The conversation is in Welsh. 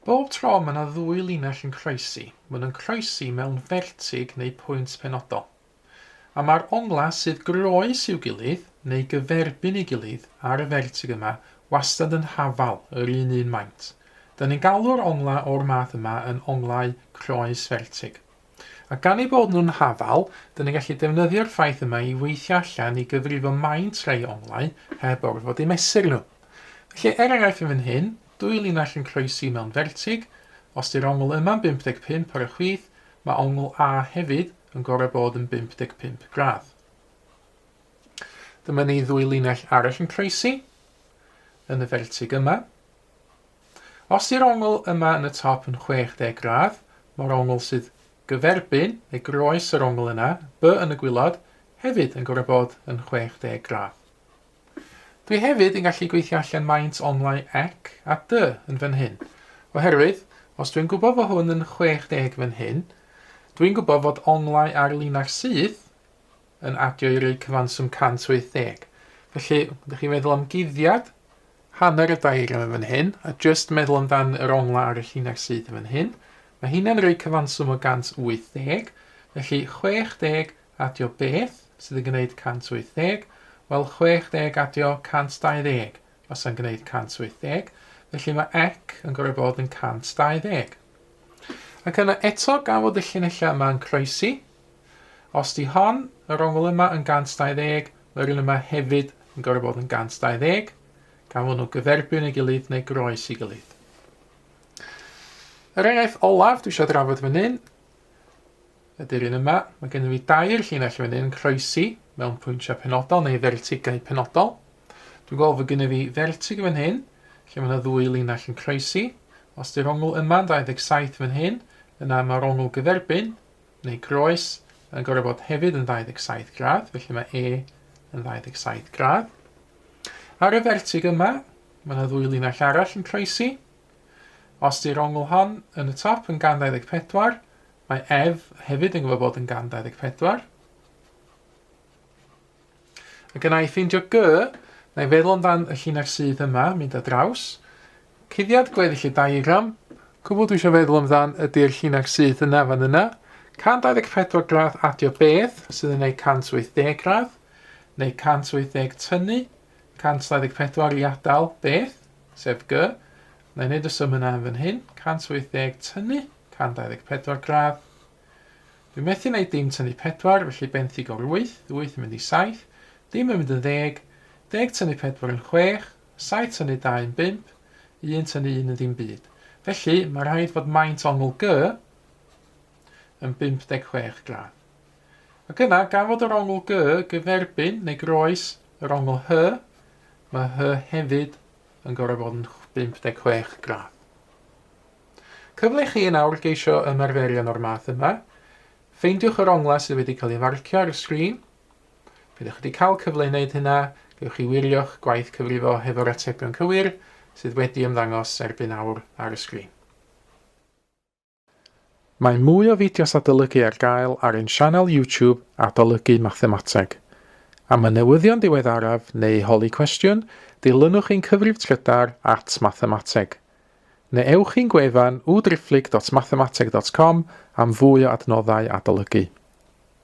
Bob tro mae yna ddwy linell yn croesi, maen nhw'n croesi mewn fertig neu pwynt penodol. A mae'r onglau sydd groes i'w gilydd, neu gyferbyn ei gilydd, ar y fertig yma, wastad yn hafal, yr un un maint. Da ni'n galw'r onglau o'r math yma yn onglau croes fertig. A gan eu bod nhw'n hafal, da ni'n gallu defnyddio'r ffaith yma i weithio allan i gyfrifo maint rhai onglau heb orfod eu mesur nhw. Felly, er enghraifft yn fan hyn, Dwy linell yn croesi mewn fertig. Os 'di'r ongl yma'n 55 ar y chwith, mae ongl A hefyd yn gorau bod yn 55 gradd. Dyma ni ddwy linell arall yn croesi yn y fertig yma. Os 'di'r ongl yma yn y top yn 60 gradd, mae'r ongl sydd gyferbyn, neu groes yr ongl yna, B yn y gwilod, hefyd yn gorau bod yn 60 gradd. Dwi hefyd yn gallu gweithio allan maint onglau ec a dy yn fan hyn. Oherwydd, os dwi'n gwybod fod hwn yn 60 fan hyn, dwi'n gwybod fod onglau ar linell syth yn adio i roi cyfanswm 180. Felly, ydych chi'n meddwl am guddiad hanner y diagram yn fan hyn, a just meddwl amdan yr onglau ar y llinell syth yn fan hyn, mae hynna'n rhoi cyfanswm o 180, felly 60 Adio beth sydd yn gwneud 180? Wel, 60 adio 120 fasa'n gwneud 180, felly mae ec yn gorfod bod yn 120. Ac yna eto, gan fod y llinellau yma yn croesi, os di hon, yr ongl yma yn 120, mae'r un yma hefyd yn gorfod bod yn 120, gan fod nhw gyferbyn ei gilydd neu groes i gilydd. Yr enghraifft olaf dwi eisiau drafod fan hyn ydy'r un yma. Mae gennym fi dair llinell fan hyn yn croesi mewn pwyntiau penodol neu fertigau penodol. Dwi'n gweld fod gennym fi fertig fan hyn, lle mae yna ddwy linell yn croesi. Os di'r ongl yma'n 27 fan hyn, yna mae'r ongl gyferbyn, neu groes, yn gorfod bod hefyd yn 27 gradd, felly mae E yn 27 gradd. Ar y fertig yma, mae yna ddwy linell arall yn croesi. Os di'r ongl hon yn y top yn 124, Mae ef hefyd yn gwybod bod yn 124. Ac yna i ffeindio G, na i feddwl amdan y llinell sydd yma, mynd ar draws. Cuddiad gweddill y diagram. Cwbl dwi eisiau feddwl amdan ydy'r llinell sydd yna fan yna. 124 gradd adio beth sydd yn ei 180 gradd, neu 180 tynnu 124 i adael beth, sef G. Na i wneud y sum yna yn fan hyn, 180 tynnu 124 gradd. Dwi'n methu wneud dim tynnu 4, felly benthyg o'r 8, 8 yn mynd i 7, dim yn mynd yn ddeg, deg tynnu 4 yn 6, 7 tynnu 2 yn 5, 1 tynnu 1 yn ddim byd. Felly, mae rhaid fod maint ongl G yn 56 gradd. Ac yna, gan fod yr ongl G gyferbyn neu groes yr ongl H, mae H hefyd yn gorfod bod yn 56 gradd. Cyfle i chi yn awr geisio ymarferion o'r math yma. Ffeindiwch yr onglau sydd wedi cael ei farcio ar y sgrin. Byddwch wedi cael cyfle i wneud hynna, gewch chi wirio'ch gwaith cyfrifo hefo'r atebion cywir sydd wedi ymddangos erbyn awr ar y sgrin. Mae mwy o fideos adolygu ar gael ar ein sianel YouTube Adolygu Mathemateg. Am y newyddion diweddaraf neu holi cwestiwn, dilynwch ein cyfrif trydar at mathemateg. Neu ewch i'n gwefan www.mathemateg.com am fwy o adnoddau adolygu.